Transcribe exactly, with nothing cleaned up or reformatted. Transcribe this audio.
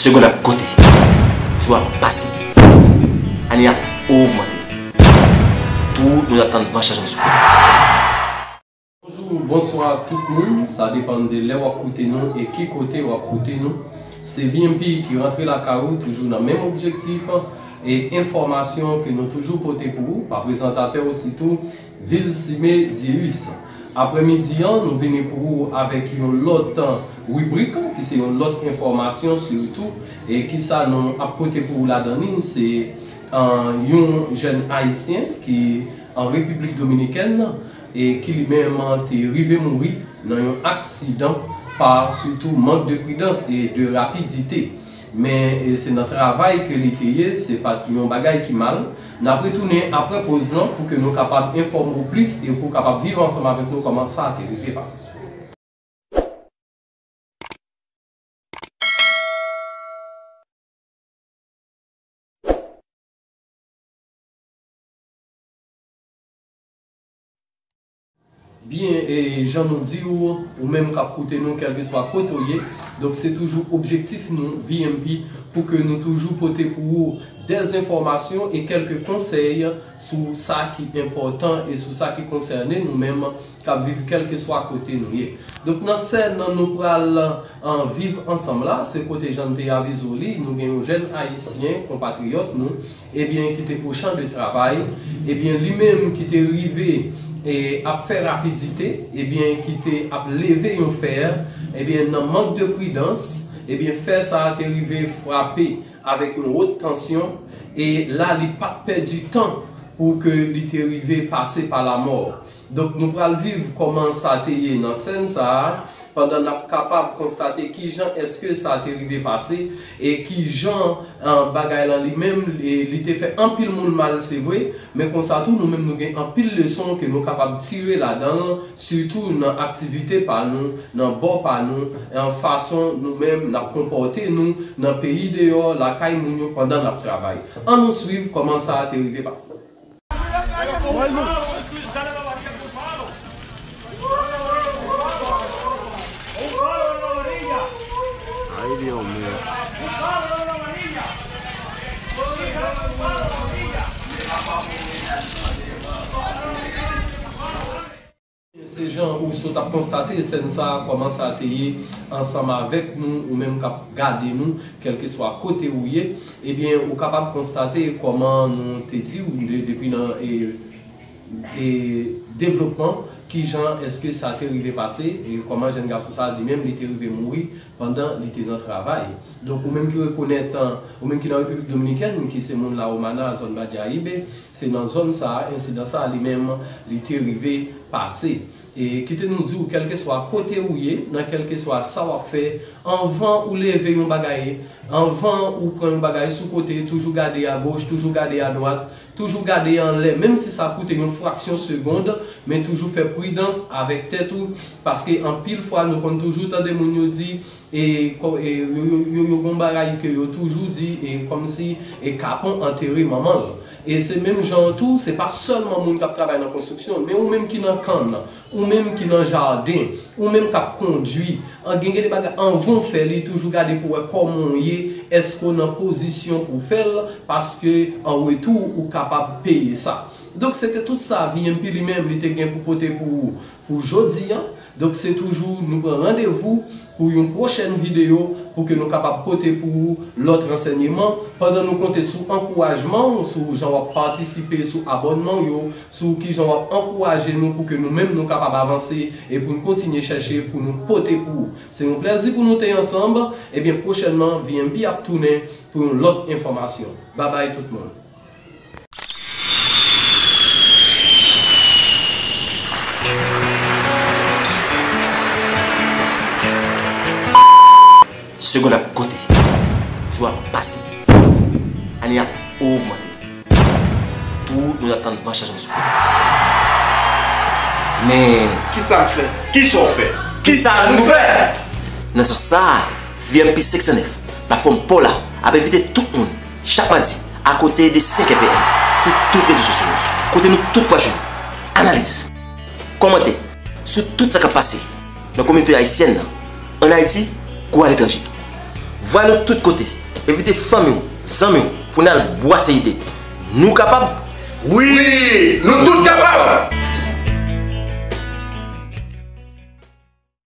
Segonn ap konte, jou ap pase, ane ap ogmante. Tout moun ap tann van chanjman soufle. Bonjou, bonswa tout moun, sa depann de lè w ap koute nou e ki kote w ap koute nou. Se V M P ki rantre lakay ou, toujou nan menm objektif e enfòmasyon ke nou toujou pote pou ou, pa prezantatè ou sitou, Vilcime Dieus. Aprèmidi an, nou vini pou ou avèk yon lòt ribrik, ki se yon lòt enfòmasyon sitou, e kisa nou ap pote pou ou ladan li, se, eh, yon jèn ayisyen ki an Repiblik Dominikèn, e ki li menm te rive mouri nan yon aksidan pa sitou mank de pridans e de rapidite. Men, e, se nan travay ke li te ye, se pa t yon bagay ki mal. N ap retounen apre poz lan pou ke nou kapab enfòme w plis e pou w kapab viv ansanm avèk nou kòman sa te rive pase. Byen, e jan nou di w, ou menm k ap koute nou, kèlkeswa kote w ye, donk se toujou objektif nou, V M P, pou ke nou toujou pote pou ou dèzenfòmasyon e kèlke konsèy sou sa ki enpòtan e sou sa ki konsène nou menm k ap viv kèlkeswa kote nou ye. Donk, nan sèn nou pral, eh, viv ansanm la, se kote jan n te avize w li, nou gen yon jèn ayisyen, konpatriyòt nou, ebyen, ki te o chan de travay, ebyen, li menm ki te rive, e, ap fè rapidite, ebyen, ki te ap leve yon fè, ebyen, nan mank de pridans, ebyen, fè sa a te rive frape avèk yon wot tansyon, e la, li pa t pèdi tan pou ke li te rive pase pa lamò. Donk, nou pral viv kòman sa te ye nan sèn sa a, pandan n ap kapab konstate kijan èske sa te rive pase, e kijan, eh, bagay lan li menm, li, li te fè anpil moun mal, se vre, men konsa tou, nou menm nou gen anpil leson ke nou kapab tire ladan l, sitou nan aktivite pa nou, nan bò pa nou, e an fason nou menm n ap konpòte nou nan peyi deyò, lakay moun yo, pandan n ap travay. Ann nou swiv kòman sa a te rive pase. Ay, Dios mío. Se jan ou sot ap konstate sèn sa a, kòman sa te ye ansanm avèk nou, ou menm k ap gade nou, kèlkeswa kote ou ye, ebyen, ou kapab konstate kòman nou te di w de-, depi nan, e, e, devlopman, kijan èske sa te rive pase, e kòman jèn gason sa a, li menm, li te rive mouri pandan li te nan travay. Donk, ou menm ki rekonèt, ou menm ki nan Repiblik Dominikèn, ki se moun La Romana, zòn Badjayibe, se nan zòn sa a, ensidan sa a, li menm, li te rive pase. E kite nou di w, kèlkeswa kote ou ye, nan kèlkeswa sa w ap fè, anvan ou leve yon bagay, anvan ou pran yon bagay sou kote, toujou gade agoch, toujou gade adwat, toujou gade anlè, menm si sa koute yon fraksyon segond, men toujou fè pridans avèk tèt ou, paske anpil fwa nou konn toujou tande moun yo di, e, kò-, e, yo, yo, yo, yo gon bagay ke yo toujou di, e, kòmsi, e, kapon antere manman l. E se menm jan an tou, se pa sèlman moun k ap travay nan konstriksyon, men ou menm ki nan kann, ou menm ki nan jaden, ou menm k ap kondui, an gen, gen de bagay, anvan w fè li, toujou gade pou w wè kòman w ye, èske w nan pozisyon pou w fè l, paske an retou, ou kapab peye sa. Donk, se te tout sa V M P li menm, li te gen pou pote pou ou pou jodi a. Donk, se toujou nou pran randevou pou yon pwochèn videyo pou ke nou kapab pote pou ou lòt ransèyman, pandan nou konte sou ankourajman w, sou jan w ap patisipe, sou abònman w yo, sou kijan w ap ankouraje nou pou ke nou menm nou kapab avanse e pou n kontinye chèche pou nou pote pou ou. Se yon plèzi pou nou te ansanm. Ebyen, pwochènman, V M P ap tounen pou yon lòt enfòmasyon. Babay tout moun. Segonn ap konte, jou ap pase, ane ap ogmante. Tout moun ap tann van chanjman soufle. Men, kisa n fè? Kisa w fè? Kisa nou fè? Nan sans sa a, V M P senk san nèf, platfòm pa w la, ap envite tout moun chak madi, akote de senk è P M, sou tout rezo sosyo yo, kote nou tout pral jwenn analiz, kòmantè sou tout sa k ap pase nan kominote ayisyèn nan, ann Ayiti kou aletranje. Voye nou tout kote. Envite fanmi w, zanmi w pou n al bwase ide. Nou kapab. Wi, nou